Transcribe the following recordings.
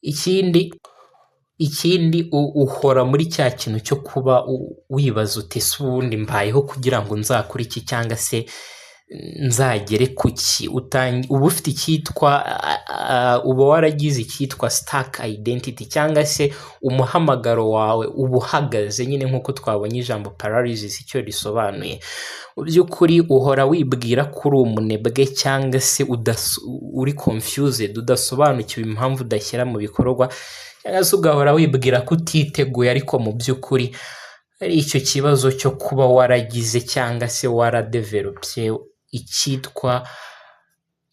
Ikindi, uhora muri cya kintu cyo kuba wibaza uti: "Ese ubundi mbayeho kugira ngo nzakore iki cyangwa se nzagere ku ki?" Uba ufite icyitwa, uba waragize icyitwa stuck identity, cyangwa se umuhamagaro wawe uba uhagaze nyine, nk'uko twabonye ijambo paralysis icyo risobanuye. Mu by'ukuri uhora wibwira ko uri umunebwe cyangwa se uri confused, udasobanukiwe impamvu udashyira mu bikorwa, cyangwa se ugahora wibwira ko utiteguye, ariko mu by'ukuri ari icyo kibazo cyo kuba waragize cyangwa se waradevelopye icyitwa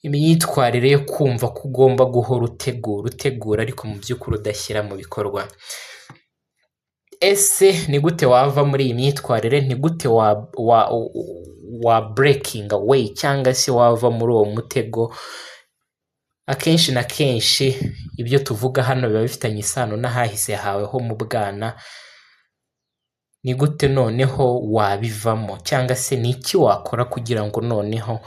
imyitwarire yo kumva ko ugomba guhora utegura, utegura, ariko mu by'ukuri udashyira mu bikorwa. Ese ni gute wava muri iyi myitwarire? Ni gute wa breaking away cyangwa se wava muri uwo mutego? Akenshi na kenshi ibyo tuvuga hano biba bifitanye isano n'ahahise hawe ho mu bwana. Ni gute noneho wabivamo, cyangwa se ni iki wakora kugira ngo noneho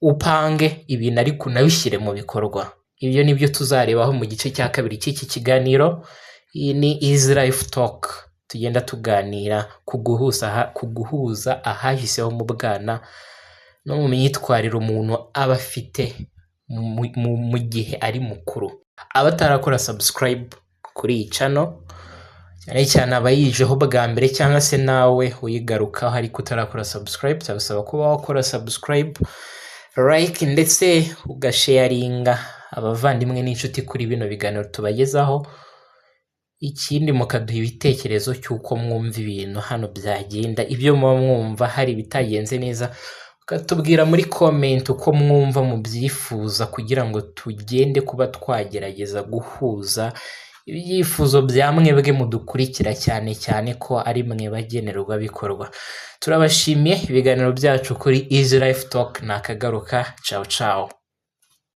upange ibintu ariko unabishyire mu bikorwa? Ibyo ni byo tuzarebaho mu gice cya kabiri cy'iki kiganiro. Iyi ni Easy Life Talk, tugenda tuganira ku guhuza ahahise ho mu bwana no mu myitwarire umuntu aba afite mu gihe ari mukuru. Abatarakora subscribe kuri iyi channel, cyane cyane abayijeho bwa mbere, cyangwa se nawe uyigarukaho ariko utarakora subscribe, turabasaba kuba wakora subscribe, like, ndetse ugasharinga abavandimwe n'inshuti kuri bino biganiro tubagezaho. Ikindi, mukaduha ibitekerezo cy'uko mwumva ibintu hano byagenda, ibyo muba mwumva hari ibitagenze neza, ukatubwira muri comment uko mwumva mubyifuza, kugira ngo tugende kuba twagerageza guhuza ibyifuzo bya mwebwe mudukurikira, cyane cyane ko ari mwe bagenerwabikorwa. Turabashimiye. Ibiganiro byacu kuri Easy Life Talk ni akagaruka. Ciao ciao.